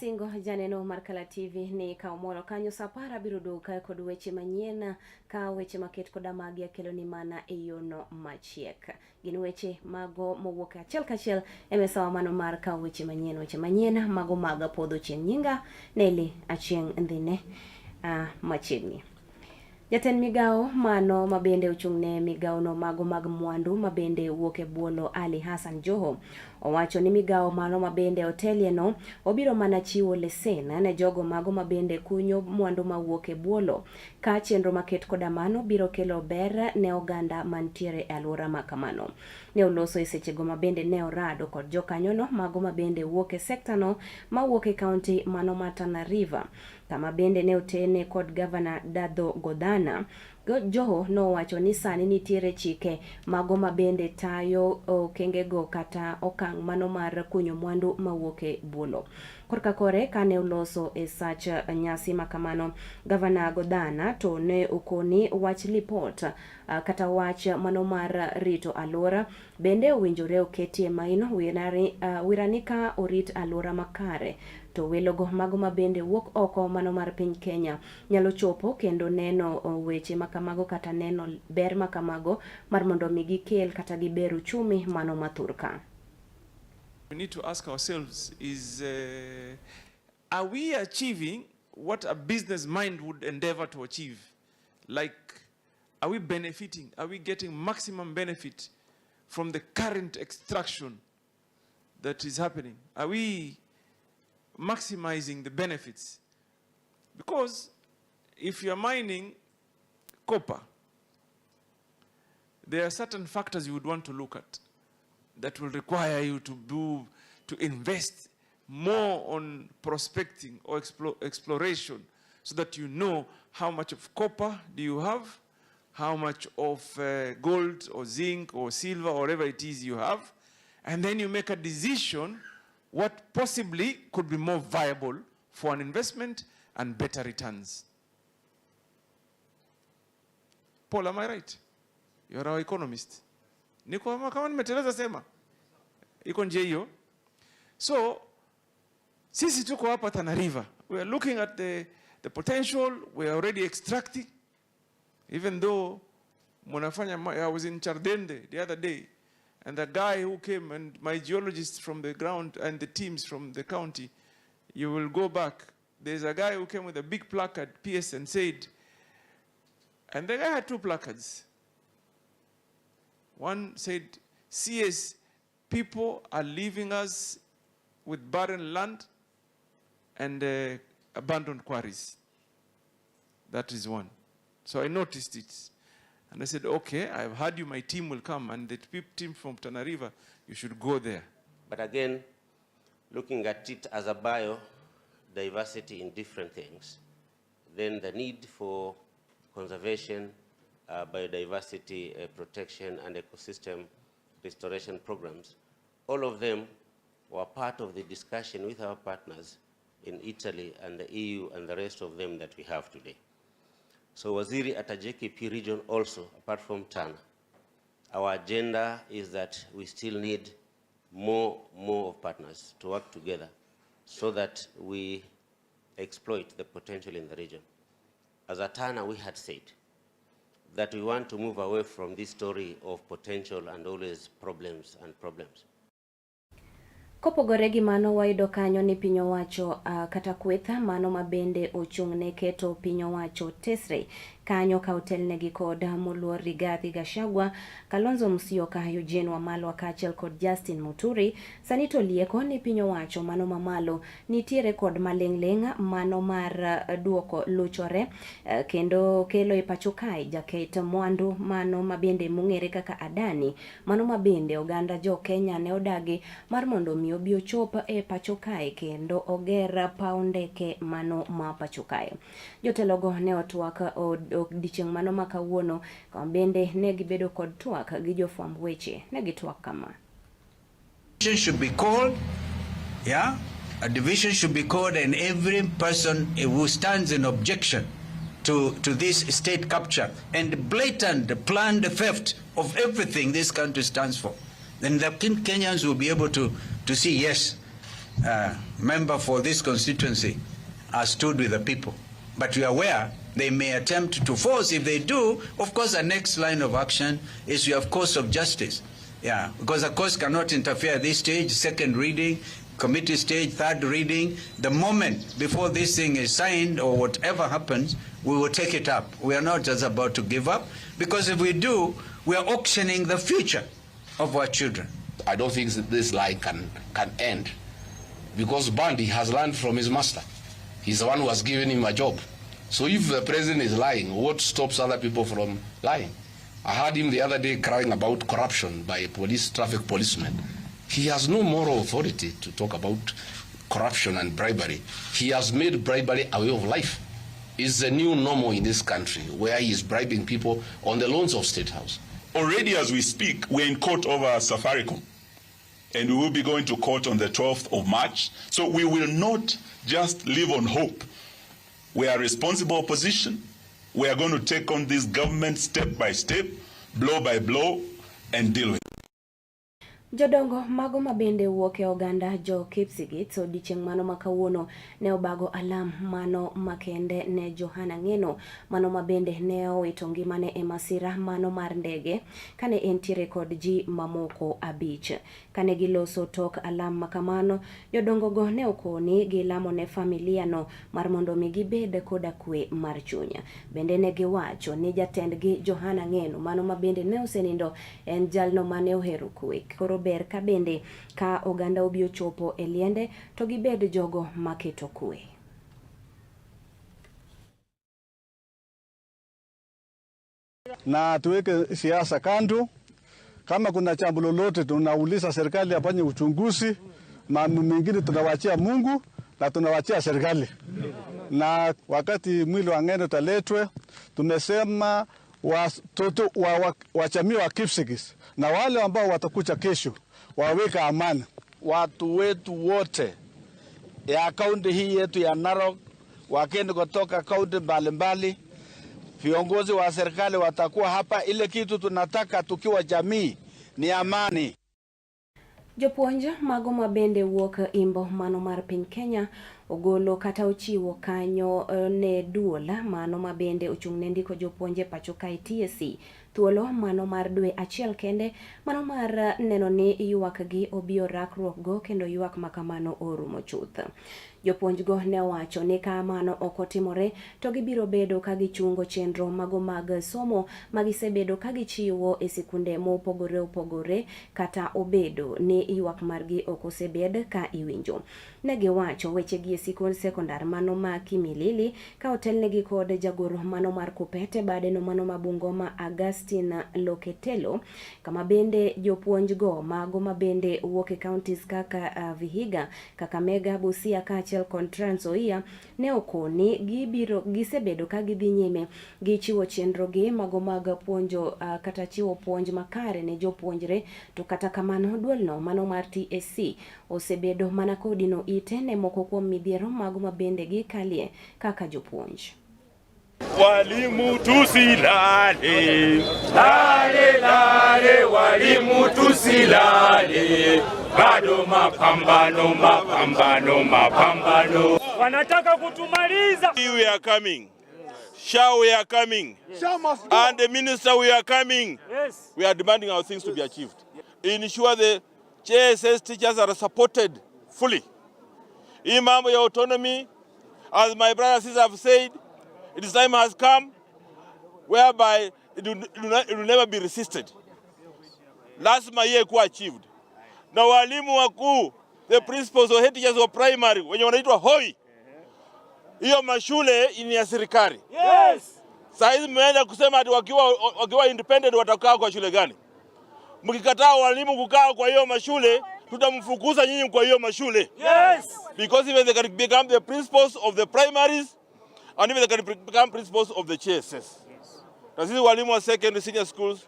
Singo janeno mar Kala TV ni ka omoro kanyo sa 10 abiro duogo kae kod weche manyien ka weche maket koda magi akelo ni mana e yono machiek. Gin weche mago mowuok achiel kachiel e mesawa mano mar kawo weche manyien, weche manyien mago mag podho chieng'. Nyinga Nelly Achieng' Ndhine machiegni. Jatend migawo mano mabende ochung'ne migawono mago mag mwandu mabende wuok e buolo Ali Hassan Joho owacho ni migawo mano mabende otelieno obiro mana chiwo lesen ne jogo mago mabende kunyo mwandu mawuok e buolo ka chenro maket koda mano biro kelo ber ne oganda mantiere e alwora ma kamano. Ne oloso e sechego mabende ne orado kod jokanyono mago mabende wuok e sektano mawuok e kaunti mano ma Tana River kama bende ne otene kod gavana Dadho Godhana. Joho nowacho ni sani nitiere chike mago ma bende tayo okengego kata okang' mano mar kunyo mwandu mawuok e buolo. Korka kore kane oloso e sach nyasi makamano, gavana Godhana to ne okoni wach lipot kata wach mano mar rito alwora bende owinjore oketie maino wirani ka orit alwora makare to welogo mago ma bende wuok oko mano mar piny Kenya nyalo chopo kendo neno weche makamago kata neno ber makamago mar mondo mi gikel kata giber uchumi mano ma thurka. We need to ask ourselves is, are we achieving what a business mind would endeavor to achieve? Like, are we benefiting? Are we getting maximum benefit from the current extraction that is happening? Are we maximizing the benefits? Because if you're mining copper, there are certain factors you would want to look at that will require you to invest more on prospecting or exploration so that you know how much of copper do you have, how much of gold or zinc or silver or whatever it is you have, and then you make a decision what possibly could be more viable for an investment and better returns. Paul, am I right? You're our economist. Niko kama nimeteleza sema. Iko njia hiyo. So, sisi tuko hapa Tana River. We are looking at the potential. We are already extracting. Even though munafanya, I was in Chardende the other day, and the guy who came and my geologists from the ground and the teams from the county, you will go back. There's a guy who came with a big placard, PS, and said, and the guy had two placards. One said, CS, people are leaving us with barren land and abandoned quarries. That is one. So I noticed it. And I said, okay, I've heard you, my team will come, and the team from Tana River, you should go there. But again, looking at it as a biodiversity in different things, then the need for conservation, biodiversity protection, and ecosystem restoration programs, all of them were part of the discussion with our partners in Italy and the EU and the rest of them that we have today. So Waziri, at a JKP region also, apart from Tana, our agenda is that we still need more of partners to work together so that we exploit the potential in the region. As a Tana, we had said that we want to move away from this story of potential and always problems and problems. Kopogore gi mano, wayudo kanyo ni piny owacho kata kweth mano ma bende ochung' ne keto piny owacho tesre kanyo ka otelnegi kod moluor Rigathi Gachagua, Kalonzo Musyoka, Eugene Wamalwa kaachiel kod Justin Muturi. Sani to lieko ni piny owacho mano mamalo nitiere kod maling'ling' mano mar duoko luchore kendo kelo e pacho kae jaket mwandu mano mabende mong'ere kaka Adani, mano mabende oganda jo Kenya ne odagi mar mondo mi obi ochop e pacho kae kendo oger paw ndeke mano ma pacho kae. Jotelogo ne otwak odiochieng' mano ma kawuono, kama bende ne gibedo kod twak gi jofwamb weche. Ne gitwak kama. Should be called, yeah? A division should be called, and every person who stands in objection to this state capture and blatant planned theft of everything this country stands for, then the Kenyans will be able to see, yes, member for this constituency has stood with the people. But we are aware they may attempt to force. If they do, of course, the next line of action is we have course of justice. Yeah, because the courts cannot interfere at this stage, second reading, committee stage, third reading. The moment before this thing is signed or whatever happens, we will take it up. We are not just about to give up, because if we do, we are auctioning the future of our children. I don't think that this lie can end, because Bandi has learned from his master. He's the one who has given him a job. So if the president is lying, what stops other people from lying? I heard him the other day crying about corruption by police, traffic policemen. He has no moral authority to talk about corruption and bribery. He has made bribery a way of life. It's the new normal in this country, where he is bribing people on the loans of State House. Already as we speak, we're in court over Safaricom, and we will be going to court on the 12th of March. So we will not just live on hope. We are a responsible opposition. We are going to take on this government step by step, blow by blow, and deal with it. Jodongo mago mabende wuok e oganda jo Kipsigis odiochieng' mano ma kawuono ne obago alam mano makende ne Johana Ng'eno mano mabende ne owito ngimane e masira mano mar ndege kane entiere kod ji mamoko 5. Kane giloso tok alam makamano, jodongo go ne okoni gilamo ne familia no mar mondo mi gibed koda kwe mar chuny. Bende ne giwacho ni jatendgi Johana Ng'eno mano mabende ne osenindo en jalno mane ohero kwe. Koro ber ka bende ka oganda obi ochopo e liende to gibed jogo maketo kwe. Na tuweke siasa kando. Kama kuna jambo lolote tunauliza serikali afanye uchunguzi, mambo mengine tunawachia Mungu na tunawachia serikali. Na wakati mwili wa Ng'eno utaletwe, tumesema watoto wa jamii wa Kipsigis na wale ambao watakuja kesho waweka amani. Watu wetu wote ya kaunti hii yetu ya Narok, wakeni kutoka kaunti mbalimbali, viongozi wa serikali watakuwa hapa. Ile kitu tunataka tukiwa jamii ni amani. Jopuonj mago mabende wuok imbo mano mar piny Kenya ogolo kata ochiwo kanyo ne duol mano mabende ochung' ne ndiko jopuonj e pacho kae TSC thuolo mano mar dwe achiel kende mano mar neno ni ywak gi obiyo rakruok go kendo ywak makamano orumo chuth. Jopuonj go ne owacho ni ka mano ok otimore to gibiro bedo ka gichungo chenro mago mag somo magisebedo ka gichiwo e sikunde mopogore opogore kata obedo ni ywak margi ok osebed ka iwinjo. Ne giwacho wechegi e sikund sekondar mano ma Kimilili ka otelnegi kod jagoro mano mar Kupete badeno mano ma Bungoma Augustine Loketelo, kama bende jopuonj go mago mabende wuok e counties kaka Vihiga, Kakamega, Busia kaachiel kod Trans Nzoia ne okoni gisebedo ka gidhi nyime gi chiwo chenro gi mago mag puonjo kata chiwo puonj makare ne jopuonjre. To kata kamano duolno mano mar TSC osebedo mana kodino ite ne moko kuom midhiero mago mabende gikalie kaka jopuonj. Walimu tusilale, lale lale, walimu tusilale, bado mapambano, mapambano, mapambano. Wanataka kutumaliza. We are coming. Shall we are coming. And the minister, we are coming. Yes. We are demanding our things to be achieved. Ensure the JSS teachers are supported fully. Hii mambo ya autonomy, as my brothers and sisters have said, it time has come whereby it will never be resisted. Lazima iye kuwa achieved. Na walimu wakuu, the principals or head teachers of primary, wenye wanaitwa hoi, hiyo mashule ni ya serikali. Yes. Saa hizi mmeanza kusema ati wakiwa independent watakaa kwa shule gani? Mkikataa walimu kukaa kwa hiyo mashule, tutamfukuza nyinyi kwa hiyo mashule. Yes. Because even they can become the principals of the primaries and even they can become principals of the JSS. Yes. Na sisi walimu wa secondary senior schools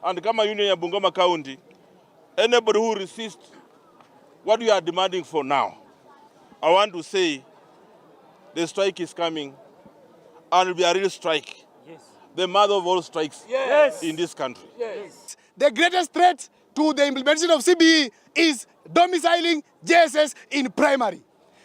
and kama union ya Bungoma County, anybody who resists what we are demanding for now, I want to say the strike is coming and it will be a real strike. Yes. The mother of all strikes. Yes. In this country. Yes. The greatest threat to the implementation of CBE is domiciling JSS in primary.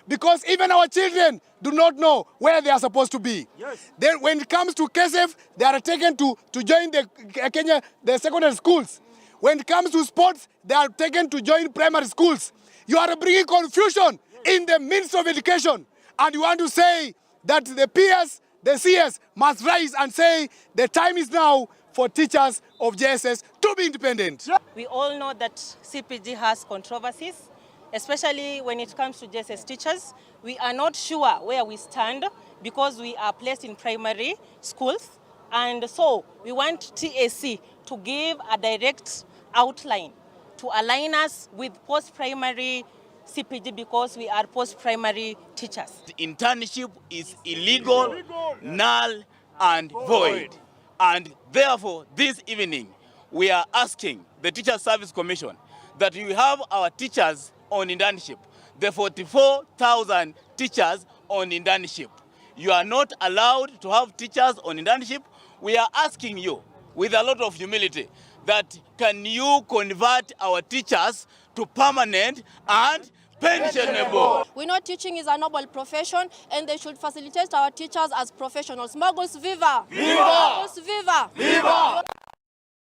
Because even our children do not know where they are supposed to be. Yes. Then when it comes to KSF, they are taken to join the Kenya, the secondary schools. When it comes to sports, they are taken to join primary schools. You are bringing confusion in the Ministry of Education. And you want to say that the PS, the CS must rise and say the time is now for teachers of JSS to be independent. We all know that CPG has controversies, especially when it comes to JSS teachers. We are not sure where we stand because we are placed in primary schools. And so we want TAC to give a direct outline to align us with post-primary CPG because we are post-primary teachers. Internship is illegal, null and void. And therefore, this evening, we are asking the Teacher Service Commission that we have our teachers on internship, the 44,000 teachers on internship. You are not allowed to have teachers on internship. We are asking you with a lot of humility that can you convert our teachers to permanent and pensionable? We know teaching is a noble profession and they should facilitate our teachers as professionals. Moguls viva! Viva! Moguls viva! Viva!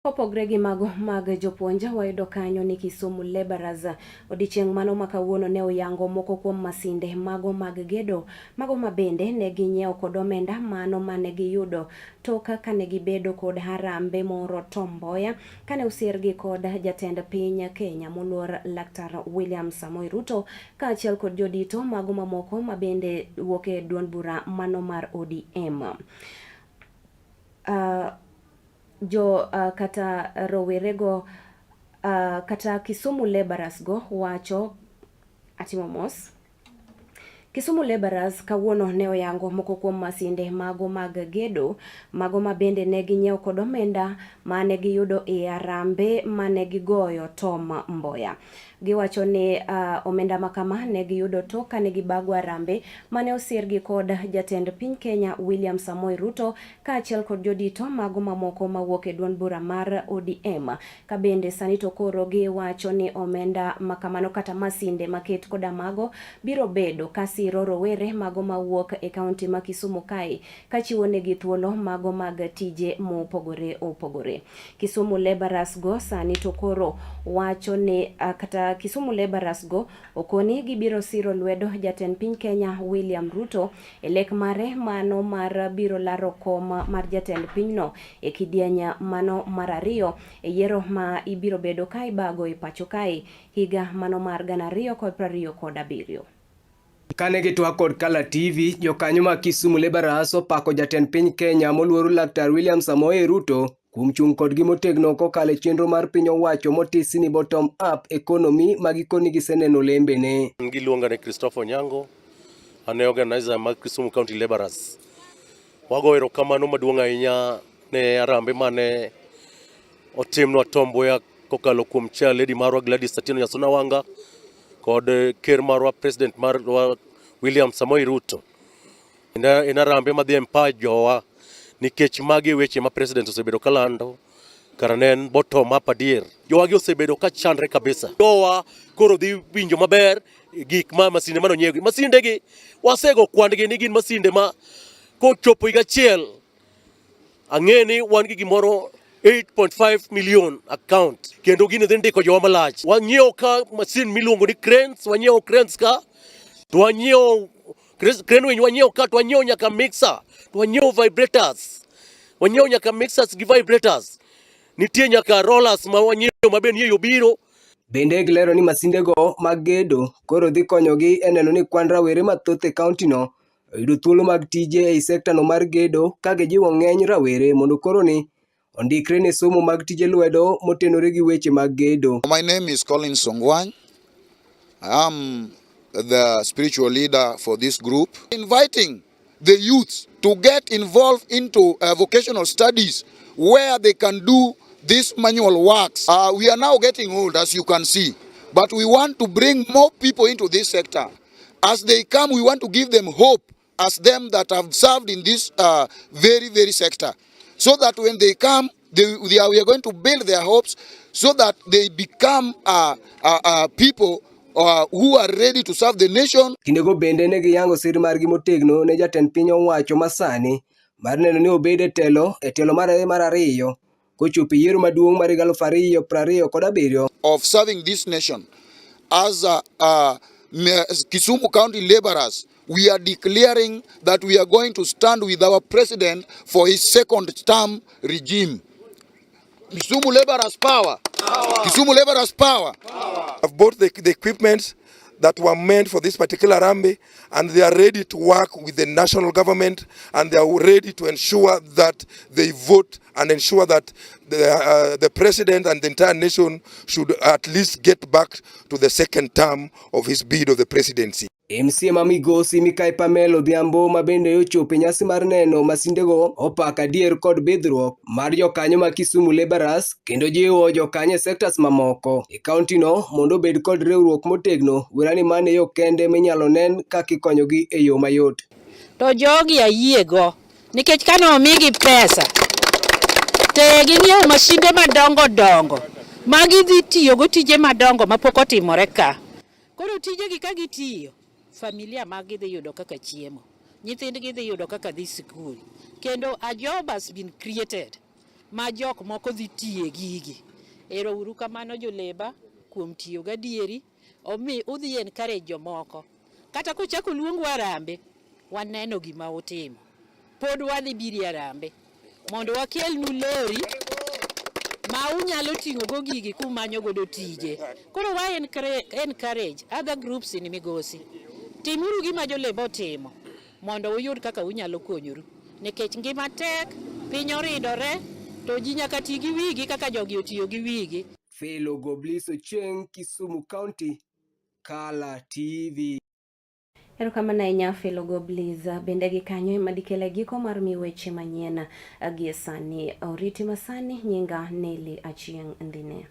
Kopogre gi mago mag jopuonj, wayudo kanyo ni Kisumu Laborers odiechieng' mano ma kawuono ne oyango moko kuom masinde mago mag gedo, mago ma bende ne ginyiewo kod omenda mano mane giyudo tok kane gibedo kod harambe moro Tom Mboya kane osirgi kod jatend piny Kenya moluor Laktar William Samoei Ruto kaachiel kod jodito mago mamoko ma bende wuok e duond bura mano mar ODM. Jo kata rowerego kata Kisumu Laborers go wacho atimo mos. Kisumu Laborers kawuono ne oyango moko kuom masinde mago mag gedo, mago ma bende ne ginyiewo kod omenda mane giyudo e harambe mane gigoyo Tom Mboya. Giwacho ni omenda makama ne giyudo tok kane gibago harambe mane osirgi kod jatend piny Kenya William Samoei Ruto kaachiel kod jodito mago mamoko mawuok e duond bura mar ODM. Ka bende sani to koro giwacho ni omenda makamano kata masinde maket koda mago biro bedo kasiro rowere mago mawuok e kaunti ma Kisumu kae kachiwo negi thuolo mago mag tije mopogore opogore. Kisumu Laborers go sani to koro wacho ni kata Kisumu Laborers go okoni gibiro siro lwedo jatend piny Kenya William Ruto e lek mare mano mar biro laro kom mar jatend pinyno e kidieny mano mar ariyo e yiero ma ibiro bedo ka ibago e pacho kae higa mano mar 2027. Kane gitwak kod Kala TV, jokanyo mag Kisumu Laborers opako jatend piny Kenya moluor Laktar William Samoei Ruto kuom chung' kodgi motegno kokalo e chenro mar piny owacho motisi ni bottom up economy ma gikoni giseneno olembene. Giluonga ni Christopher Onyango, an e organizer mag Kisumu County Laborers. Wago erokamano maduong' ahinya ne harambe mane otimnwa Tom Mboya kokalo kuom chair lady marwa Gladys Atieno Nyasuna Wanga kod ker marwa president marwa William Samoei Ruto. En harambe madhi empower jowa nikech magi e weche ma president osebedo kalando kara ne en bottom up adier. Jowagi osebedo ka chandre kabisa. Jowa koro dhi winjo maber gik ma masinde mane onyiew. Masinde gi wasego kwand gi ni gin masinde ma kochopo higa achiel ang'e ni wan gi gimoro 8.5 million account kendo gini dhi ndiko jowa malach. Wanyiewo ka masin miluongo ni cranes, wanyiewo cranes ka to wanyiewo crane winy wanyiewo ka to wanyiewo nyaka mixer to wanyiewo vibrators wanyiewo nyaka mixers gi vibrators nitie nyaka rollers ma wanyiewo ma be nie yo biro. Bende gilero ni masindego mag gedo koro dhi konyogi e neno ni kwan rawere mathoth e kauntino oyudo thuolo mag tije ei sektano mar gedo ka gijiwo ng'eny rawere mondo koro ni ondikre ne somo mag tije lwedo motenore gi weche mag gedo. My name is Collins Songwany. I am the spiritual leader for this group, inviting the youths to get involved into vocational studies where they can do these manual works. We are now getting old, as you can see, but we want to bring more people into this sector. As they come, we want to give them hope as them that have served in this very, very sector, so that when they come, we are going to build their hopes. so that they become people who are ready to serve the nation. Kindego bende ne giyango sir margi motegno ne jatend piny owacho masani mar neno ni obed e telo e tielo mar mar ariyo kochopo e yiero maduong' mar higa 2027. Of serving this nation as Kisumu County laborers, we are declaring that we are going to stand with our president for his second term regime. Kisumu laborers power. Power. Kisumu laborers power. Power. I've bought the equipment that were meant for this particular Harambee, and they are ready to work with the national government, and they are ready to ensure that they vote and ensure that the president and the entire nation should at least get back to the second term of his bid of the presidency. MCA ma Migosi Mikai Pamela Odhiambo ma bende ochopo e nyasi mar neno masindego opako adier kod bidhruok mar jokanyo ma Kisumu Laborers kendo jiwo jokanyo e sectors mamoko e kaunti no mondo obed kod riwruok motegno wera ni mano e yo kende minyalo nen kaka ikonyogi e yo mayot. To jogi ayiego nikech kane omigi pesa te ging'iewo mashinde madongo dongo ma gidhi tiyogo tije madongo mapok otimore ka. Koro tijegi ka gitiyo, familia mag dhi yudo kaka chiemo, nyithindgi dhi yudo kaka dhi sikul. Kendo a job has been created ma jok moko dhi tiye gigi. Ero uru kamano jo-Labour kuom tiyo gadieri, omi udhi encourage jomoko. Kata kochako luongu Harambee, waneno gima utimo. Pod wadhi biro e Harambee mondo wakelnu lori ma unyalo ting'o go gigi kumanyo godo tije. Koro wa encourage other groups in Migosi. Timuru gima jo-Labour otimo mondo uyud kaka unyalo konyoru. Nikech ngima tek, piny oridore, to ji nyaka ti gi wigi kaka jogi otiyo gi wigi. Felo Goblis Ochieng, Kisumu County, Kala TV. Erokamano ahinya Felo Goblis. Bende gi kanyo ema dikele giko mar mi weche manyien gie sani. Oriti masani nyinga Nelly Achieng' Ndine.